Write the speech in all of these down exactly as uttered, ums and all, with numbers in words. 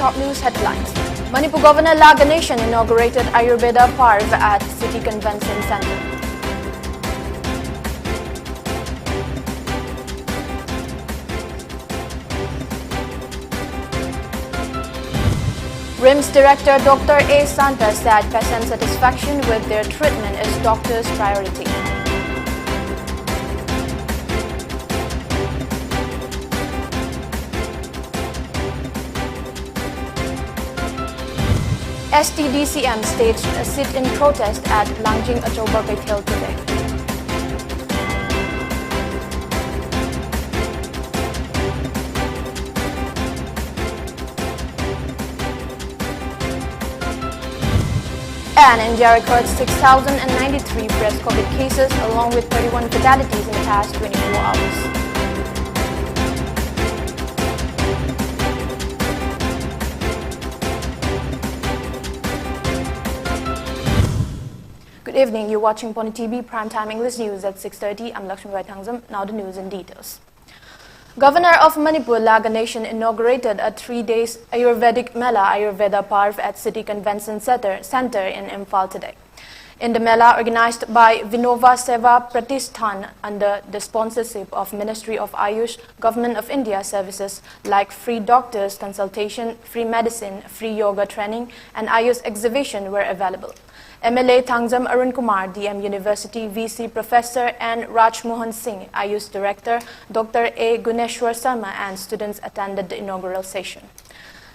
Top news headlines. Manipur Governor La Ganesan inaugurated Ayurveda Parv at City Convention Centre. RIMS Director Doctor A Santa said patient satisfaction with their treatment is doctor's priority. S T D C M staged a sit-in protest at Langjing Achouba Keithel today. And India records six thousand and ninety-three fresh COVID cases, along with thirty-one fatalities in the past twenty-four hours. Good evening. You're watching Pony T V Prime Time English News at six thirty. I'm Lakshmi Bai Thangzam. Now the news in details. Governor of Manipur, La Ganesan, inaugurated a three-day Ayurvedic Mela, Ayurveda Parv, at City Convention Center, Center in Imphal today. In the Mela, organized by Vinova Seva Pratisthan under the sponsorship of Ministry of Ayush, Government of India, services like free doctors consultation, free medicine, free yoga training, and Ayush exhibition were available. M L A Thangzam Arun Kumar, D M University V C Professor, and Raj Mohan Singh, Ayush Director, Doctor A Guneshwar Sharma, and students attended the inaugural session.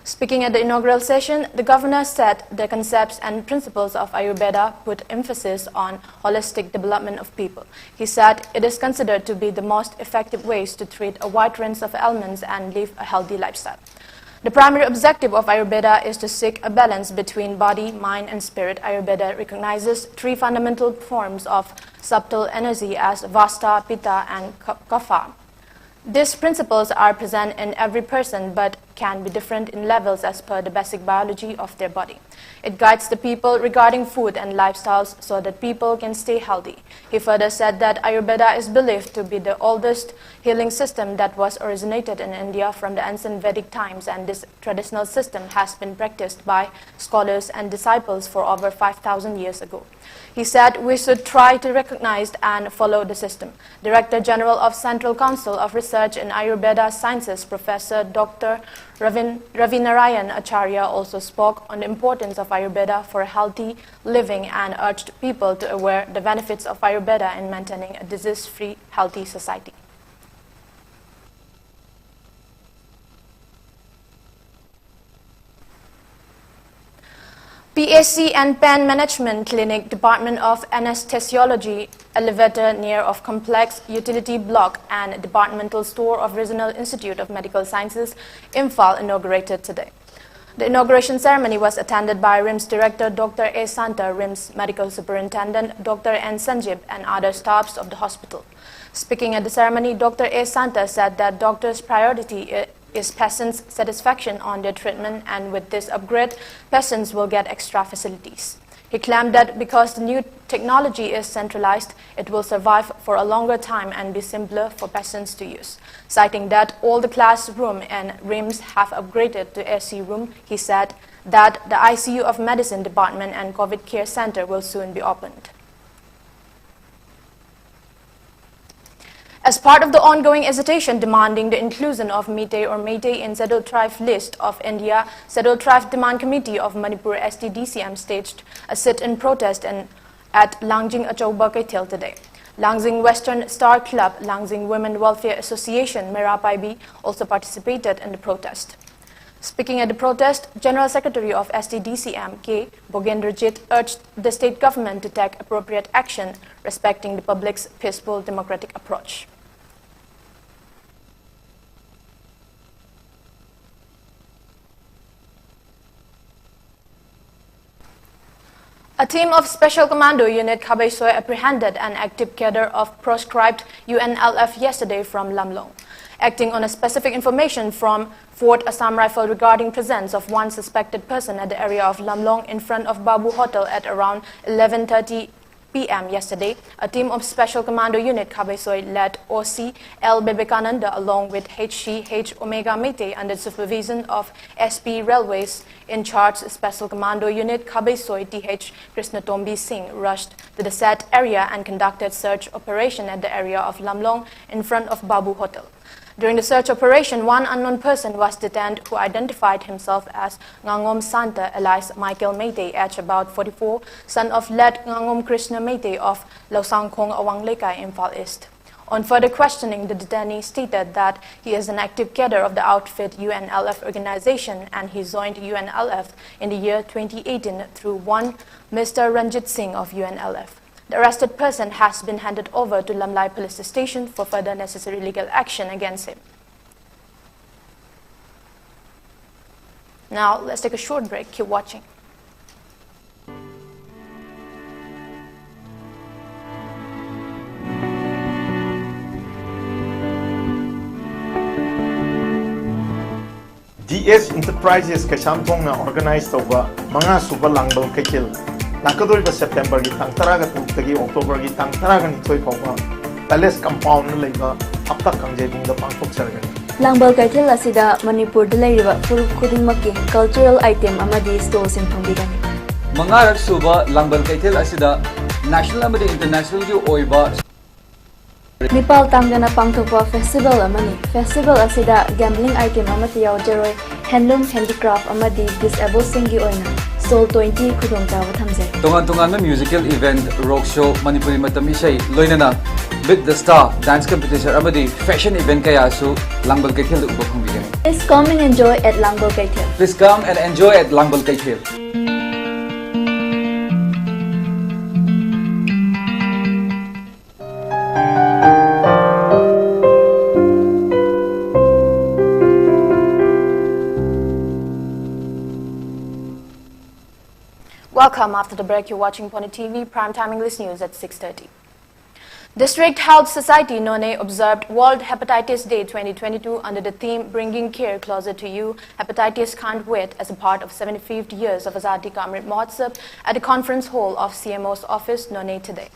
Speaking at the inaugural session, the governor said the concepts and principles of Ayurveda put emphasis on holistic development of people. He said it is considered to be the most effective ways to treat a wide range of ailments and live a healthy lifestyle. The primary objective of Ayurveda is to seek a balance between body, mind, and spirit. Ayurveda recognizes three fundamental forms of subtle energy as Vata, Pitta, and Ka- Kapha. These principles are present in every person, but can be different in levels as per the basic biology of their body. It guides the people regarding food and lifestyles so that people can stay healthy. He further said that Ayurveda is believed to be the oldest healing system that was originated in India from the ancient Vedic times, and this traditional system has been practiced by scholars and disciples for over five thousand years ago. He said we should try to recognize and follow the system. Director General of Central Council of Research in Ayurveda Sciences, Professor Doctor Ravin, Ravi Narayan Acharya also spoke on the importance of Ayurveda for healthy living and urged people to aware the benefits of Ayurveda in maintaining a disease-free, healthy society. P A C and Pain Management Clinic, Department of Anesthesiology, elevator near of Complex Utility Block and Departmental Store of Regional Institute of Medical Sciences, Imphal, inaugurated today. The inauguration ceremony was attended by RIMS Director Doctor A Santa, RIMS Medical Superintendent Doctor N Sanjib, and other staffs of the hospital. Speaking at the ceremony, Doctor A Santa said that doctors' priority i- is patients' satisfaction on their treatment, and with this upgrade, patients will get extra facilities. He claimed that because the new technology is centralized, it will survive for a longer time and be simpler for patients to use. Citing that all the classroom and RIMS have upgraded to A C room, he said that the I C U of Medicine Department and COVID Care Center will soon be opened. As part of the ongoing agitation demanding the inclusion of Meitei or Meitei in Scheduled Tribe list of India, Scheduled Tribe Demand Committee of Manipur, S T D C M, staged a sit-in protest in, at Langjing Achouba Keithel today. Langjing Western Star Club, Langjing Women Welfare Association, Mera Paibi, also participated in the protest. Speaking at the protest, General Secretary of S T D C M, K Bogendrajit, urged the state government to take appropriate action respecting the public's peaceful democratic approach. A team of Special Commando Unit Khabeisoi apprehended an active cadre of proscribed U N L F yesterday from Lamlong. Acting on a specific information from Fourth Assam Rifle regarding presence of one suspected person at the area of Lamlong in front of Babu Hotel at around eleven thirty p m yesterday, a team of Special Commando Unit Khabaisoi led O C L Bebekananda along with H C H Omega Meitei under supervision of S P Railways in charge Special Commando Unit Khabaisoi T H Krishnatombi Singh rushed to the said area and conducted search operation at the area of Lamlong in front of Babu Hotel. During the search operation, one unknown person was detained who identified himself as Ngangom Santa, alias Michael Meitei, aged about forty-four, son of late Ngangom Krishna Meitei of Lausangkhong Awang Leikai, Imphal East. On further questioning, the detainee stated that he is an active cadre of the outfit U N L F organization and he joined U N L F in the year twenty eighteen through one Mister Ranjit Singh of U N L F. The arrested person has been handed over to Lamlai Police Station for further necessary legal action against him. Now, let's take a short break. Keep watching. D S Enterprises ꯀꯩꯁꯥꯝꯊꯣꯡꯅ organize ꯇꯧꯕ ꯃꯉꯥ ꯁꯨꯕ ꯂꯥꯡꯕꯜ ꯀꯩꯊꯦꯜ ꯂꯥꯛꯀꯗꯧꯔꯤꯕ September ꯒꯤ ꯇꯥꯡ ꯇꯔꯥꯒ ꯇꯔꯨꯛꯇꯒꯤ October ꯒꯤ ꯇꯥꯡ ꯇꯔꯥꯒ ꯅꯤꯊꯣꯏ ꯐꯥꯎꯕ Palace Compound ꯗ ꯂꯩꯕ ꯍꯞꯇꯥ ꯀꯥꯡꯖꯩꯕꯨꯡꯗ ꯄꯥꯡꯊꯣꯛꯆꯔꯒꯅꯤ꯫ ꯂꯥꯡꯕꯜ ꯀꯩꯊꯦꯜ ꯑꯁꯤꯗ ꯃꯅꯤꯄꯨꯔꯗ ꯂꯩꯔꯤꯕ ꯐꯨꯔꯨꯞ ꯈꯨꯗꯤꯡꯃꯛꯀꯤ cultural item ꯑꯃꯗꯤ stall ꯁꯤꯡ ꯐꯪꯕꯤꯒꯅꯤ꯫ ꯃꯉꯥꯔꯛ ꯁꯨꯕ ꯂꯥꯡꯕꯜ ꯀꯩꯊꯦꯜ ꯑꯁꯤꯗ national ꯑꯃꯗꯤ international ꯒꯤ ꯑꯣꯏꯕ ꯃꯤꯄꯥꯜ ꯇꯥꯡꯗꯅ ꯄꯥꯡꯊꯣꯛꯄ festival ꯑꯃꯅꯤ꯫ Festival ꯑꯁꯤꯗ gambling item ꯑꯃꯠꯇ ꯌꯥꯎꯖꯔꯣꯏ꯫ Handloom, handicraft ꯑꯃꯗꯤ disabled ꯁꯤꯡꯒꯤ ꯑꯣꯏꯅ stall twenty ꯈꯨꯗꯣꯡꯆꯥꯕ ꯊꯝꯖꯩ꯫ ꯇꯣꯉꯥꯟ ꯇꯣꯉꯥꯟꯕ musical event, rock show, Manipuri ꯃꯇꯝ ꯏꯁꯩ, ꯂꯣꯏꯅꯅ Meet the Star dance competition ꯑꯃꯗꯤ fashion event ꯀꯌꯥꯁꯨ ꯂꯥꯡꯕꯜ ꯀꯩꯊꯦꯜꯗ ꯎꯕ ꯐꯪꯕꯤꯒꯅꯤ꯫ Please come and enjoy at ꯂꯥꯡꯕꯜ ꯀꯩꯊꯦꯜ꯫ Please come and enjoy at ꯂꯥꯡꯕꯜ ꯀꯩꯊꯦꯜ꯫ Welcome. After the break, you're watching Pony T V Prime Time English News at six thirty. District Health Society Noney observed World Hepatitis Day twenty twenty-two under the theme Bringing Care Closer to You, Hepatitis Can't Wait, as a part of seventy-fifth years of Azadi Ka Amrit Mahotsav at the conference hall of C M O's office, Noney, today.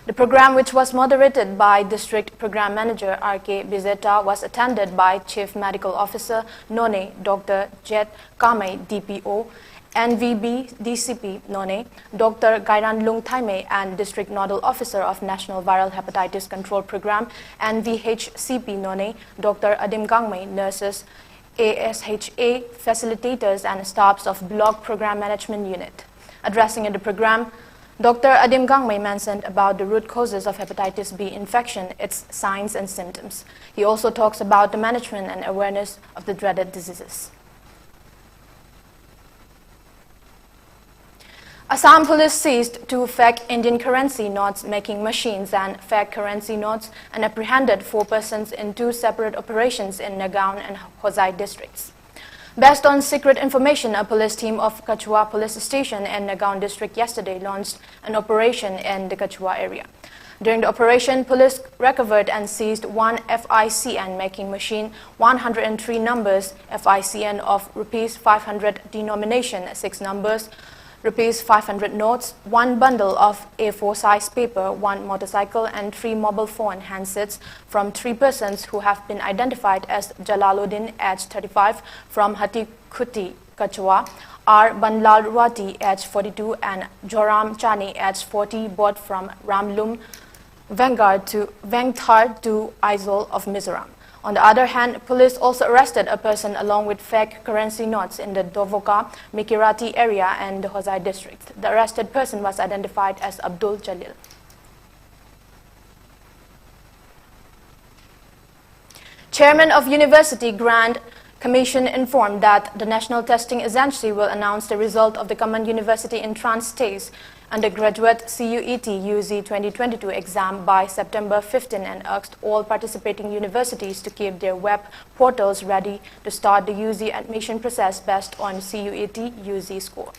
The program, which was moderated by District Program Manager R K Bizeta, was attended by Chief Medical Officer Noney, Doctor Jet Kamei, D P O, N V B D C P Noney, Doctor Gairan Lung Thaimei, and District Nodal Officer of National Viral Hepatitis Control Program, N V H C P Noney, Doctor Adim Gangmei, nurses, A S H A facilitators, and staffs of Block Program Management Unit. Addressing at the program, Doctor Adim Gangmei mentioned about the root causes of hepatitis B infection, its signs and symptoms. He also talks about the management and awareness of the dreaded diseases. Assam Police seized two fake Indian currency notes making machines and fake currency notes and apprehended four persons in two separate operations in Nagaon and Hojai districts. Based on secret information, a police team of Kachua Police Station in Nagaon district yesterday launched an operation in the Kachua area. During the operation, police recovered and seized one F I C N making machine, one hundred and three numbers, F I C N of rupees five hundred denomination, six numbers, rupees five hundred notes, one bundle of A four size paper, one motorcycle, and three mobile phone handsets from three persons who have been identified as Jalaluddin, age thirty-five, from Hatikhuti, Kachua, R Banlalwati, age forty-two, and Joram Chani, age forty, both from Ramlum, Vengar to Vengthar to Aizawl of Mizoram. On the other hand, police also arrested a person along with fake currency notes in the Dovoka, Mikirati area and the Hojai district. The arrested person was identified as Abdul Jalil. Chairman of University Grant Commission informed that the National Testing Agency will announce the result of the Common University Entrance Test undergraduate C U E T U G twenty twenty-two exam by September fifteen and asked all participating universities to keep their web portals ready to start the U G admission process based on C U E T U G score.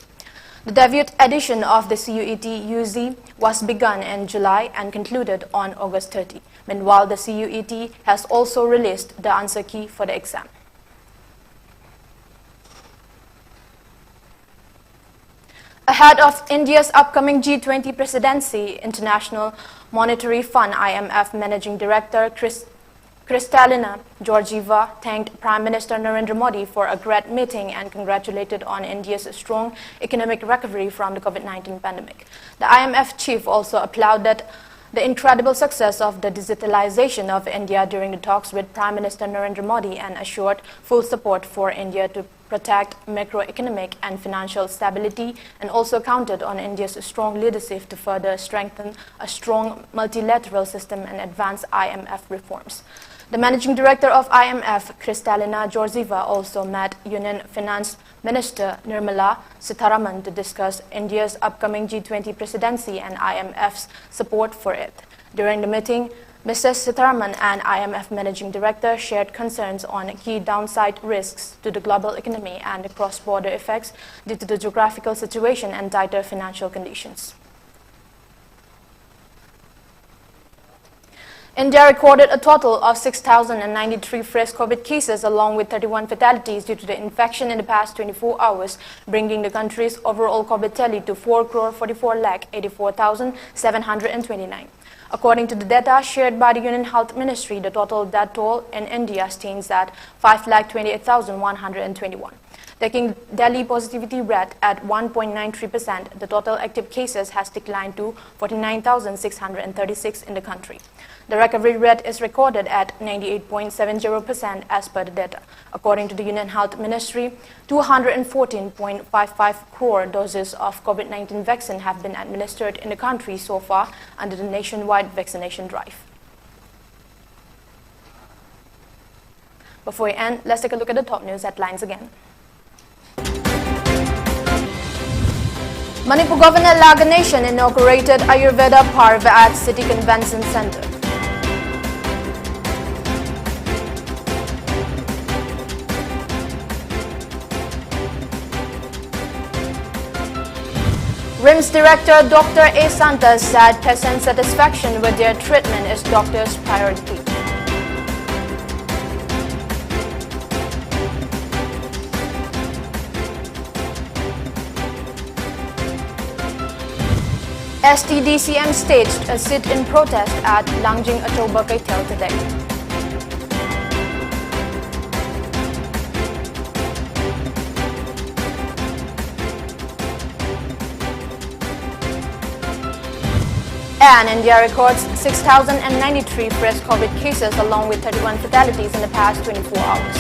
The debut edition of the C U E T U Z was begun in July and concluded on August thirty. Meanwhile, the C U E T has also released the answer key for the exam. Ahead of India's upcoming G twenty presidency, International Monetary Fund, I M F, Managing Director Chris Kristalina Georgieva thanked Prime Minister Narendra Modi for a great meeting and congratulated on India's strong economic recovery from the COVID nineteen pandemic. The I M F chief also applauded the incredible success of the digitalization of India during the talks with Prime Minister Narendra Modi and assured full support for India to protect macroeconomic and financial stability, and also counted on India's strong leadership to further strengthen a strong multilateral system and advance I M F reforms. The managing director of I M F, Kristalina Georgieva, also met Union Finance Minister Nirmala Sitharaman to discuss India's upcoming G twenty presidency and I M F's support for it. During the meeting, Missus Sitharaman and I M F Managing Director shared concerns on key downside risks to the global economy and the cross-border effects due to the geographical situation and tighter financial conditions. India recorded a total of six thousand and ninety-three fresh COVID cases, along with thirty-one fatalities due to the infection in the past twenty-four hours, bringing the country's overall COVID tally to four crore forty-four lakh eighty-four thousand seven hundred and twenty-nine. According to the data shared by the Union Health Ministry, the total death toll in India stands at five lakh twenty-eight thousand one hundred and twenty-one. Taking Delhi positivity rate at one point nine three percent, the total active cases has declined to forty-nine thousand six hundred and thirty-six in the country. The recovery rate is recorded at ninety-eight point seven zero percent as per the data. According to the Union Health Ministry, two hundred and fourteen point five five crore doses of COVID nineteen vaccine have been administered in the country so far under the nationwide vaccination drive. Before we end, let's take a look at the top news headlines again. Manipur Governor La Ganesan inaugurated Ayurveda Parva at City Convention Centre. RIMS Director Doctor A Santas said patient satisfaction with their treatment is doctor's priority. S T D C M staged a sit-in protest at Langjing Achouba Keithel today. And India records six thousand and ninety-three fresh COVID cases along with thirty-one fatalities in the past twenty-four hours.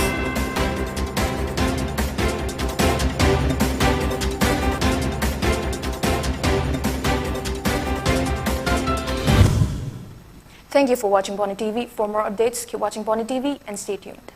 Thank you for watching Pawnee T V. For more updates, keep watching Pawnee T V and stay tuned.